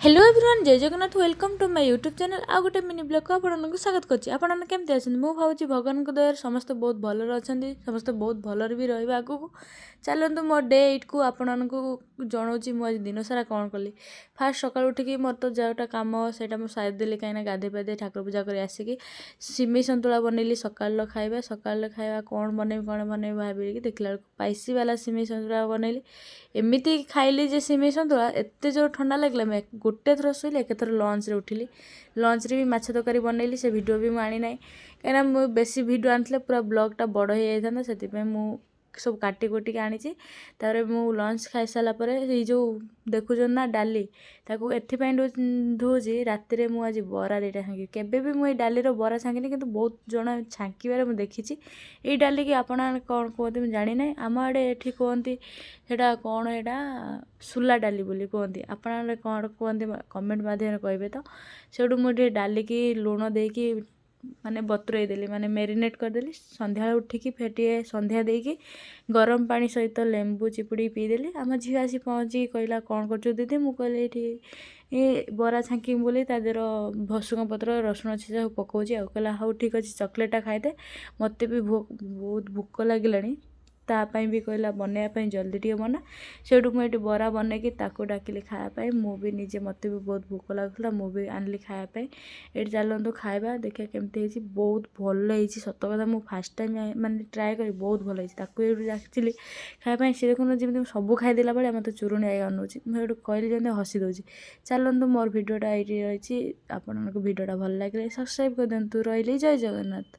Hello everyone, ଜୟ Jagannath. Welcome to my YouTube channel. ଆଉ ଗୋଟେ ମିନି ବ୍ଲଗ୍କୁ ଆପଣମାନଙ୍କୁ ସ୍ୱାଗତ କରୁଛି। ଆପଣମାନେ କେମିତି ଅଛନ୍ତି? ମୁଁ ଭାବୁଛି ଭଗବାନଙ୍କ ଦୟାରୁ ସମସ୍ତେ ବହୁତ ଭଲରେ ଅଛନ୍ତି, ସମସ୍ତେ ବହୁତ ଭଲରେ ବି ରହିବେ ଆଗକୁ। ଚାଲନ୍ତୁ, ମୋ ଡେ 8କୁ ଆପଣମାନଙ୍କୁ ଜଣାଉଛି ମୁଁ ଆଜି ଦିନସାରା କ'ଣ କଲି। ଫାଷ୍ଟ ସକାଳୁ ଉଠିକି ମୋର ତ ଯେଉଁଟା କାମ ସେଇଟା ମୁଁ ସାରିଦେଲି, କାହିଁକିନା ଗାଧୋଇ ପାଧୋଇ ଠାକୁର ପୂଜା କରି ଆସିକି ସିମେଇ ସନ୍ତୁଳା ବନେଇଲି ସକାଳର ଖାଇବା। ସକାଳର ଖାଇବା କ'ଣ ବନେଇବି, କ'ଣ ବନେଇବି ଭାବିକି ଦେଖିଲା ବେଳକୁ ସ୍ପାଇସି ବାଲା ସିମେଇ ସନ୍ତୁଳା ବନେଇଲି। ଏମିତି ଖାଇଲି ଯେ ସିମେଇ ସନ୍ତୁଳା ଏତେ ଜୋର ଥଣ୍ଡା ଲାଗିଲା, ମୁଁ ଗୋଟେ ଥର ଶୋଇଲି, ଏକାଥର ଲଞ୍ଚରେ ଉଠିଲି। ଲଞ୍ଚରେ ବି ମାଛ ତରକାରୀ ବନେଇଲି। ସେ ଭିଡ଼ିଓ ବି ମୁଁ ଆଣିନାହିଁ, କାହିଁକିନା ମୁଁ ବେଶୀ ଭିଡ଼ିଓ ଆଣିଥିଲେ ପୁରା ବ୍ଲଗ୍ଟା ବଡ଼ ହେଇଯାଇଥାନ୍ତା। ସେଥିପାଇଁ ମୁଁ ସବୁ କାଟି କୁଟିକି ଆଣିଛି। ତାପରେ ମୁଁ ଲଞ୍ଚ ଖାଇସାରିଲା ପରେ ଏଇ ଯେଉଁ ଦେଖୁଛନ୍ତି ନା ଡାଲି, ତାକୁ ଏଥିପାଇଁ ଧୋଉଛି, ରାତିରେ ମୁଁ ଆଜି ବରା 2ଟା ଛାଙ୍କିବି। କେବେ ବି ମୁଁ ଏଇ ଡାଲିର ବରା ଛାଙ୍କିନି, କିନ୍ତୁ ବହୁତ ଜଣ ଛାଙ୍କିବାରେ ମୁଁ ଦେଖିଛି। ଏଇ ଡାଲିକି ଆପଣ କ'ଣ କୁହନ୍ତି ମୁଁ ଜାଣିନାହିଁ। ଆମ ଆଡ଼େ ଏଠି କୁହନ୍ତି ସେଇଟା କ'ଣ, ଏଇଟା ସୁଲା ଡାଲି ବୋଲି କୁହନ୍ତି। ଆପଣ କ'ଣ କୁହନ୍ତି କମେଣ୍ଟ ମାଧ୍ୟମରେ କହିବେ। ତ ସେଇଠୁ ମୁଁ ଟିକେ ଡାଲିକି ଲୁଣ ଦେଇକି ମାନେ ବତୁରେଇ ଦେଲି, ମାନେ ମ୍ୟାରିନେଟ୍ କରିଦେଲି। ସନ୍ଧ୍ୟାବେଳେ ଉଠିକି ଫେର ଟିକେ ସନ୍ଧ୍ୟା ଦେଇକି ଗରମ ପାଣି ସହିତ ଲେମ୍ବୁ ଚିପୁଡ଼ିକି ପିଇଦେଲି। ଆମ ଝିଅ ଆସି ପହଞ୍ଚିକି କହିଲା, "କ'ଣ କରୁଛୁ ଦିଦି?" ମୁଁ କହିଲି, "ଏଇଠି ଏ ବରା ଛାଙ୍କିବି ବୋଲି ତା ଦେହର ଭୃସଙ୍ଗ ପତ୍ର, ରସୁଣ ଛେଚା ସବୁ ପକାଉଛି।" ଆଉ କହିଲା, "ହଉ ଠିକ୍ ଅଛି, ଚକୋଲେଟ୍ଟା ଖାଇଦେ, ମୋତେ ବି ବହୁତ ଭୋକ ଲାଗିଲାଣି।" ତା ପାଇଁ ବି କହିଲା ବନେଇବା ପାଇଁ, ଜଲ୍ଦି ଟିକେ ବନା। ସେଇଠୁ ମୁଁ ଏଇଠି ବରା ବନେଇକି ତାକୁ ଡାକିଲି ଖାଇବା ପାଇଁ। ମୁଁ ବି ନିଜେ, ମୋତେ ବି ବହୁତ ଭୋକ ଲାଗୁଥିଲା, ମୁଁ ବି ଆଣିଲି ଖାଇବା ପାଇଁ। ଏଇଠି ଚାଲନ୍ତୁ ଖାଇବା, ଦେଖିବା କେମିତି ହେଇଛି। ବହୁତ ଭଲ ହେଇଛି, ସତ କଥା। ମୁଁ ଫାର୍ଷ୍ଟ ଟାଇମ୍ ମାନେ ଟ୍ରାଏ କରି ବହୁତ ଭଲ ହେଇଛି। ତାକୁ ଏଇଠୁ ଡାକିଥିଲି ଖାଇବା ପାଇଁ। ସେ ଦେଖୁନ ଯେମିତି ମୁଁ ସବୁ ଖାଇଦେଲା ଭଳିଆ ମୋତେ ଚୁରୁଣି ଆଗ ଅନଉଛି। ମୁଁ ସେଇଠୁ କହିଲି ଯେମିତି ହସି ଦେଉଛି। ଚାଲନ୍ତୁ, ମୋର ଭିଡ଼ିଓଟା ଏଇଠି ରହିଛି। ଆପଣଙ୍କୁ ଭିଡ଼ିଓଟା ଭଲ ଲାଗିଲେ ସବସ୍କ୍ରାଇବ୍ କରିଦିଅନ୍ତୁ। ରହିଲି, ଜୟ ଜଗନ୍ନାଥ।